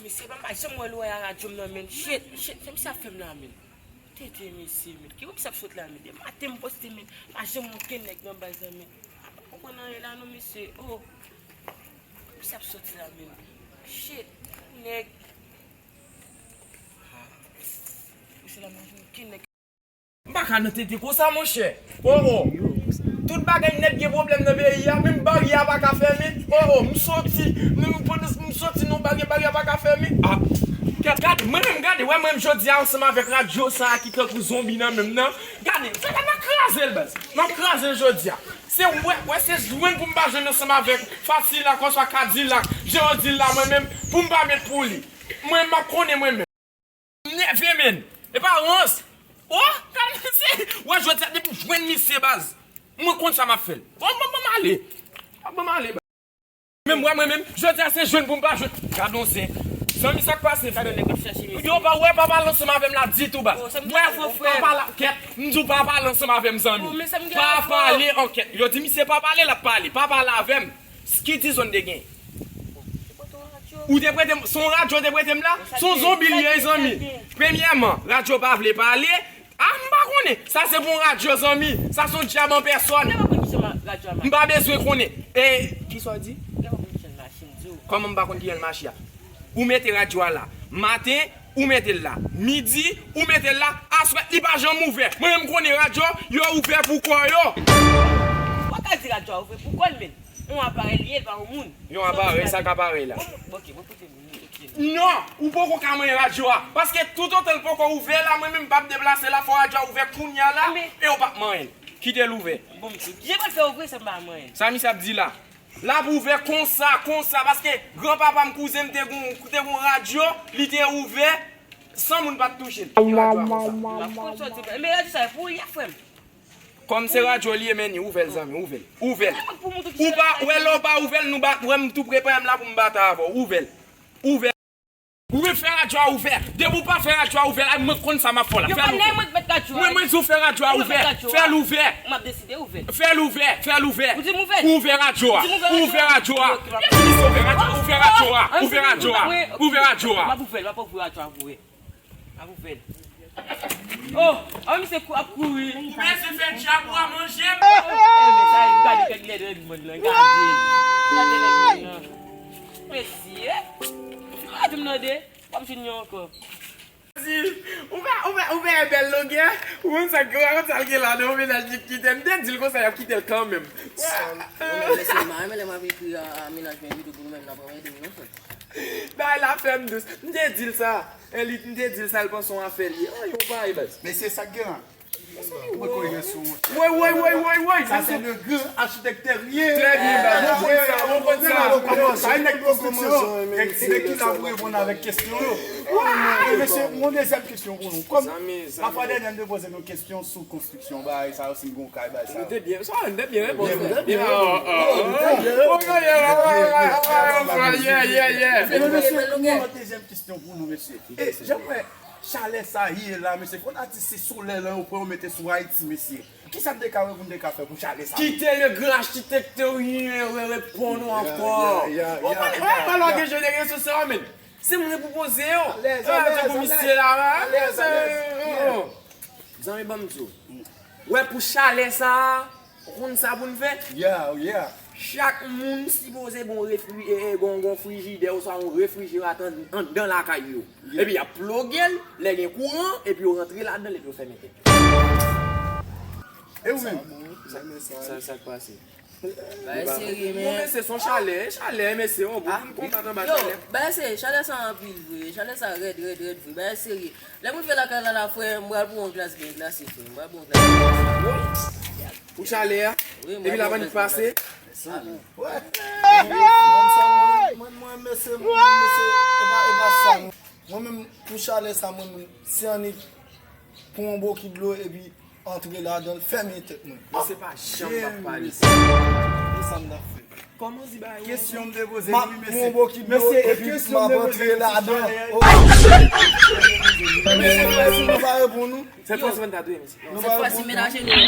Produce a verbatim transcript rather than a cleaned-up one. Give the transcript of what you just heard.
Mesye, pa m pa janm wè lwè a radyo m nan, men. Shit, shit, sa misye ap fè m la, men. Tete, mesye, men. Ki wè misye ap sot la, men? De maten m poste, men. Pa janm wè okenn nèg nan baz la, men. A pa konprann anyen la, non, mesye. Oh. Misye ap soti la, men. Shit, nèg. Ah. Mesye la, m pa janm wè okenn nèg. M pa ka nan tete konsa, monchè. Oh, oh. Tout bagay nèt gen pwoblèm nan peyi a, menm baryè a pa ka fèmen. Oh, oh, m soti, menm pandan m soti nan baryè, baryè a pa ka fèmen. Ah, gad, gad, mwen menm gade, wè mwen menm jodi a ansanm avèk radyo sa a ki tankou zonbi nan men m nan. Gade, sa gad, n ap kraze l, baz. N ap kraze l jodi a. Se wè, wè se jwenn pou m pa jwenn ansanm avèk Fasilak oswa Kadilak, jan yo di l la, mwen menm, pou m pa met pou li. Mwen menm, m ap konnen mwen menm. M nève, menn. E pa rans. Oh, gade misye. Wè, jodi a, depi m jwenn misye, baz. Mwen konn sa m ap fè l. Bon, bon, bon, m ale. Bon, bon, m ale, baz. Menm, wè, mwen menm, jodi a, se jwenn pou m pa jwenn. Gad on zen. Zanmi, sa k pase, frè? Yo pa, wè, pa pale ansanm avè m la ditou, baz. Wè, pa pale, kèt. M di w pa pale ansanm avè m, zanmi. Pa pale, an kèt. Yo di misye pa pale, l ap pale. Pa pale avè m. Ki ti zòn te gen? Ou te prete m, se yon radyo te prete m la? Se yon zonbi l ye, zanmi. Premyèman, radyo pa vle pale. Ah, m pa konnen. Sa se pou yon radyo, zanmi. Sa se yon dyab an pèsòn. M pa bezwen konnen. E, ki sa w di? Kòman m pa konn ki jan l mache a? Ou mete radyo a la. Maten, ou mete l la. Midi, ou mete l la. Aswè, li pa janm ouvè. Mwen menm konnen radyo, yo ouvè pou kò yo. Ou pa ka di radyo a ouvè pou kò l, men. Yon aparèy li ye, li pa yon moun. Yon aparèy, sa k aparèy la? Ok, mwen pote moun, ok. Non, ou poko ka manyen radyo a. Paske toutotan l poko ouvè la, mwen menm m p ap deplase la, fò radyo a ouvè kounye a la, e w p ap manyen l. Kite l ouvè. Bon, m tou. Jan pral fè ouvè, sa m pa manyen. Sa misye ap di la? L ap ouvè konsa, konsa, paske granpapa m, kouzen m te gon, te gon radyo, li te ouvè, san moun pa t touche l. Kite radyo a konsa. M ap konn sa w di, men radyo sa e pou ou l ye, frè m. Kòm se radyo li ye, men ni, ouvè l, zanmi, ouvè l. Ouvè l. Ou pa wè lè w pa ouvè l, nou bat, wè m tou pre pran m la pou m batay avè w. Ouvè l. Ouvè l. Ou fè radyo a ouvè. Depi w pa fè radyo a ouvè la, mwen konn sa m ap fè w la. Fè l ouvè. Mwen, mwen di w fè radyo a ouvè. Fè l ouvè. Fè l ouvè, fè l ouvè. Ouvè radyo a. Ouvè radyo a. Ouvè radyo a. Ouvè radyo a. Ouvè radyo a. M ap ouvè l, m ap ouvè radyo a pou ou. M ap ouvè l. Oh, oh, misye kou-, ap kouri. Ou bezwen fè djab ou a manje m? Oh, eh, men sa, gade kèk lèd lèd moun nan, gade. Gade lèd moun nan. Mesye, si pa di m nan de, w ap jwenn yon ankò. Ou vè, ou vè, ou vè bèl longè, ou konn sa, ou konn sa l gen la, non, mennaj li kite. M te di l konsa, y ap kite l kanmenm. Bon, men mesye, m pa renmen lè m ap ekri a, a mennaj mwen videyo pou nou menm, n ap ede m, non, frè. Bagay la fè m dous. M te di l sa. E li, m te di l sa, l panse yon afè li ye. An, yon bagay, baz. Mesye, sa k gen la? Mwen kwè gen sou. Woy, woy, woy, woy, woy. Sa se le gran architecte terrien. Trè byen, baz. Mwen konn sa, mwen konn sa. Sa e nèg konstriksyon. Nèg ki la pou reponn avèk kesyon yo. Mesye, yon dezyèm kesyon pou nou. Kòm lafwa dènyè m te poze nou kesyon sou konstriksyon, bagay sa yo, si n gon kay, bagay sa yo. Nou te byen, sa, nou te byen reponn. Byen, byen, byen. Oh, oh, oh. Yeah, yeah, yeah. Mesye, yon lòt dezyèm kesyon pou nou, mesye. E, jan m wè chalè sa ye la, mesye, fò n atis se solèy la yo pran yo mete sou Ayiti, mesye. Kisa n te ka wè pou n te ka fè pou chalè sa? Kite le gran architecte terrien reponn ou ankò. Ou pa lage jenerasyon sa, men. Se mwen pou poze yo. Alèz, alèz, alèz. Tankou misye la, alèz, alèz. Zanmi, ban m di w. Wè, pou chalè sa a, ou konn sa pou n fè? Yeah, yeah. Chak moun sipoze gon refri-, e, e, gon, gon frijidè oswa yon refrijeratè an, anndan lakay yo. Yeah. Epi y ap ploge l, lè gen kouran, epi yo rantre ladan l, epi yo fèmen tèt yo. E ou menm? Sa, sa, sa k pase? Bagay serye, men. Bon, mesye, se yon chalè, chalè, mesye, yon bout pou n konbat anba chalè. Bagay serye, chalè sa anpil vre, chalè sa rèd, rèd, rèd vre, bagay serye. Lè m rive lakay la, la, frè, m pral pran yon glas byen glase, frè, m pral pran yon glas byen glase. Pou chalè a? Wi, m pral pran yon glas byen glase. Epi lavan n pase? Mwen, mwen, mesye, mwen, mesye, e pa, e pa sa, non. Mwen menm, pou chalè sa, mwen menm, si annik pran yon bokit dlo, epi antre ladan l, fèmen tèt mwen. Mesye pa janm p ap pale sa. E sa m t ap fè? Kòman w di bagay yo? Kesyon m te poze, wi, mesye. Mesye, e kesyon m te poze, mesye, chalè a. Mesye, si nou pa reponn nou. Se fòs mwen ta touye, mesye. Se fòs si menaje nou.